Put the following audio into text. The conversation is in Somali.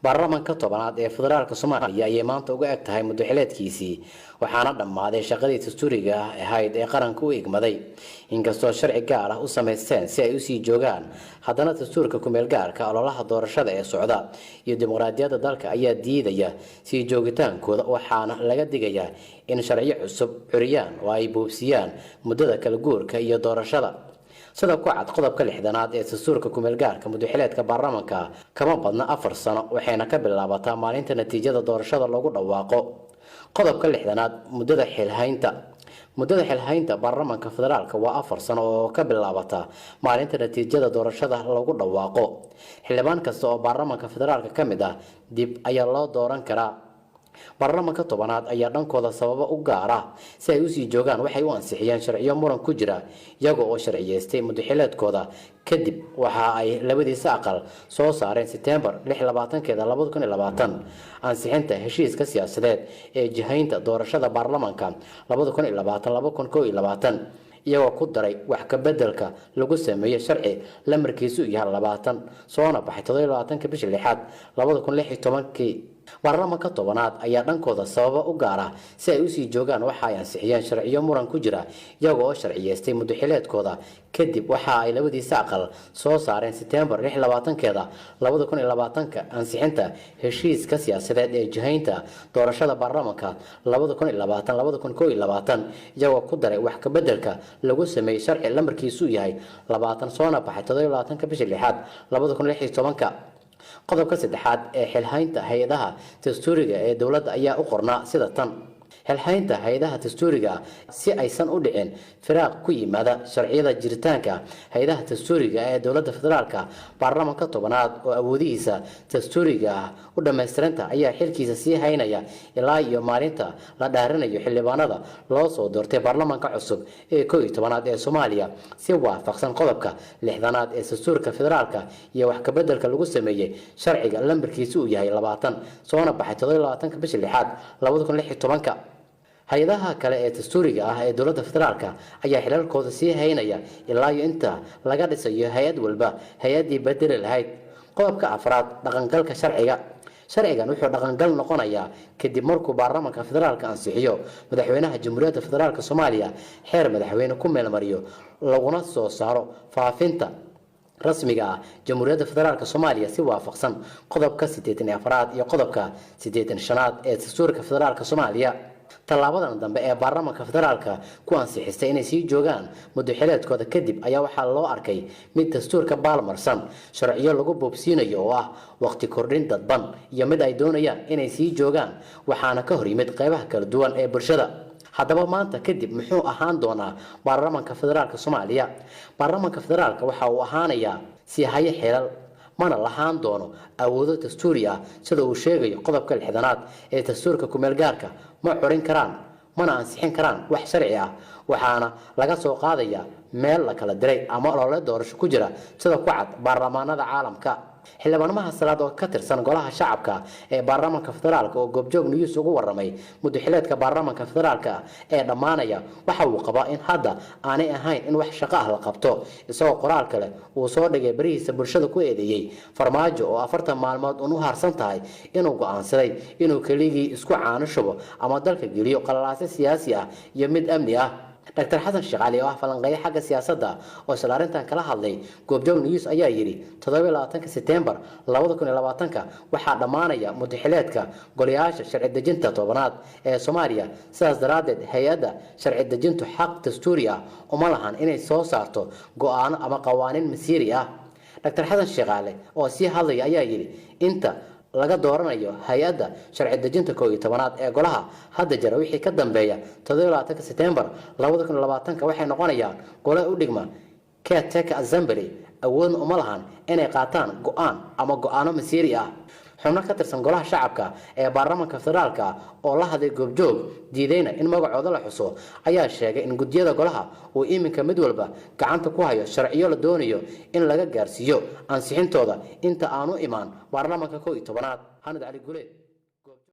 Baarlamanka 10aad ee federaalka Soomaaliya ayay maanta uga eg tahay muddoxileedkiisii, waxaana dhammaaday shaqadii dastuuriga ahayd ee qaranka u igmaday. Inkastoo sharci gaar ah u samaysteen si ay usii joogaan, haddana dastuurka kumeelgaarka, ololaha doorashada ee socda iyo dimuqraadiyadda dalka ayaa diidaya sii joogitaankooda, waxaana laga digayaa in sharciyo cusub curiyaan oo ay boobsiyaan muddada kala guurka iyo doorashada. Sida ku cad qodobka 60aad ee dastuurka kumeelgaarka, muddoxileedka baarlamanka kama badna 4 sano, waxayna ka bilaabataa maalinta natiijada doorashada lagu dhawaaqo. Qodobka 60aad, muddada xilhaynta. Muddada xilhaynta baarlamanka federaalka waa 4 sano oo ka bilaabata maalinta natiijada doorashada lagu dhawaaqo. Xildhibaan kasta oo baarlamanka federaalka ka mid ah dib ayaa loo dooran karaa. Baarlamanka 10aad ayaa dhankooda sababo u gaar ah si ay usii joogaan waxay u ansixiyeen sharciyo muran ku jira, iyaga oo sharciyeystay muddoxileedkooda. Kadib waxa ay labadiisa aqal soo saareen Setembar 26-keeda 2020 ansixinta heshiiska siyaasadeed ee jihaynta doorashada baarlamanka 2020, 2021, iyagoo ku daray wax ka bedelka lagu sameeyey sharci lamarkiisu yahay 20, soona baxay 27-ka bisha lixaad 2016-kii. Baarlamanka 10aad ayaa dhankooda sababo u gaar ah si ay usii joogaan waxa ay ansixiyeen sharciyo muran ku jira, iyaga oo sharciyeystay muddoxileedkooda. Kadib waxa ay labadiisa aqal soo saareen Setembar 26-keeda 2020-ka ansixinta heshiiska siyaasadeed ee jihaynta doorashada baarlamanka 2020, 2021, iyagoo ku daray wax ka bedelka lagu sameeyey sharci lambarkiisu yahay 20, soona baxay 27-ka bisha lixaad 2016-ka. Qodobka saddexaad ee xilhaynta hay-adaha dastuuriga ee dowladda ayaa u qornaa sida tan: xilhaynta hay-adaha dastuuriga, si aysan u dhicin firaaq ku yimaada sharciyada jiritaanka hay-adaha dastuuriga ee dowladda federaalka, baarlamanka 10aad oo awoodihiisa dastuuriga ah u dhammaystiranta ayaa xilkiisa sii haynaya ilaa iyo maalinta la dhaarinayo xildhibaanada loo soo doortay baarlamanka cusub ee 11aad ee Soomaaliya, si waafaqsan qodobka 60aad ee dastuurka federaalka iyo wax kabedelka lagu sameeyey sharciga lambarkiisu uu yahay 20, soona baxay 27-ka bisha lixaad 2016-ka. Hay-adaha kale ee dastuuriga ah ee dowladda federaalka ayaa xilalkooda sii haynaya ilaa iyo inta laga dhisayo hay-ad walba hay-addii bedeli lahayd. Qodobka afraad, dhaqangalka sharciga. Sharcigan wuxuu dhaqangal noqonayaa kadib markuu baarlamanka federaalka ansixiyo, madaxweynaha Jamhuuriyadda Federaalka Soomaaliya xeer madaxweyne ku meelmariyo, laguna soo saaro faafinta rasmiga ah Jamhuuriyadda Federaalka Soomaaliya, si waafaqsan qodobka 84aad iyo qodobka 85aad ee dastuurka federaalka Soomaaliya. Tallaabadan dambe ee baarlamanka federaalka ku ansixistay inay sii joogaan muddoxileedkooda kadib ayaa waxaa loo arkay mid dastuurka baalmarsan, sharciyo lagu boobsiinayo oo ah waqti kordhin dadban iyo mid ay doonayaan inay sii joogaan, waxaana ka hor yimid qeybaha kala duwan ee bulshada. Haddaba maanta kadib muxuu ahaan doonaa baarlamanka federaalka Soomaaliya? Baarlamanka federaalka waxa uu ahaanayaa siihaye xilal, mana lahaan doono awoodo dastuuri ah. Sida uu sheegayo qodobka 60aad ee dastuurka kumeelgaarka, ma curin karaan mana ansixin karaan wax sharci ah, waxaana laga soo qaadayaa meel la kala diray ama olole doorasho ku jira, sida ku cad baarlamaanada caalamka. Xildhibaanmaha Salaad oo ka tirsan golaha shacabka ee baarlamanka federaalka oo Goobjoog News ugu waramay muddoxileedka baarlamanka federaalka ee dhammaanaya, waxa uu qabaa in hadda aanay ahayn in wax shaqo ah la qabto, isagoo qoraal kale uu soo dhigay barihiisa bulshada ku eedeeyey Farmaajo oo 40 maalmood un u harsan tahay inuu go'aansaday inuu keligii isku caano shubo ama dalka geliyo qalalaasyo siyaasi ah iyo mid amni ah. Dr Xasan Sheekh Cali oo ah falanqeeyo xagga siyaasadda oo isla arrintan kala hadlay Goobjoog News ayaa yidhi: 27-ka Setembar 2020-ka waxaa dhammaanaya muddaxileedka golayaasha sharci dejinta 10aad ee Soomaaliya. Sidaas daraaddeed, hay-adda sharci dejintu xaq dastuuri ah uma lahan inay soo saarto go-aano ama qawaaniin masiiri ah. Dr Xasan Sheekh Cali oo sii hadlaya ayaa yidhi: inta laga dooranayo hay-adda sharci dejinta 11aad ee golaha hadda jira wixii ka dambeeya 27-ka Setembar 2020-ka, waxay noqonayaan gole u dhigma caretaker assembly, awoodna uma lahan inay qaataan go-aan ama go-aano masiiri ah. Xubno ka tirsan golaha shacabka ee baarlamaanka federaalka oo la hadlay Goobjoog, diidayna in magacooda la xuso, ayaa sheegay in guddiyada golaha uu iminka mid walba gacanta ku hayo sharciyo la doonayo in laga gaarsiiyo ansixintooda inta aanu imaan baarlamaanka 11aad. Xanad Cali Guleed.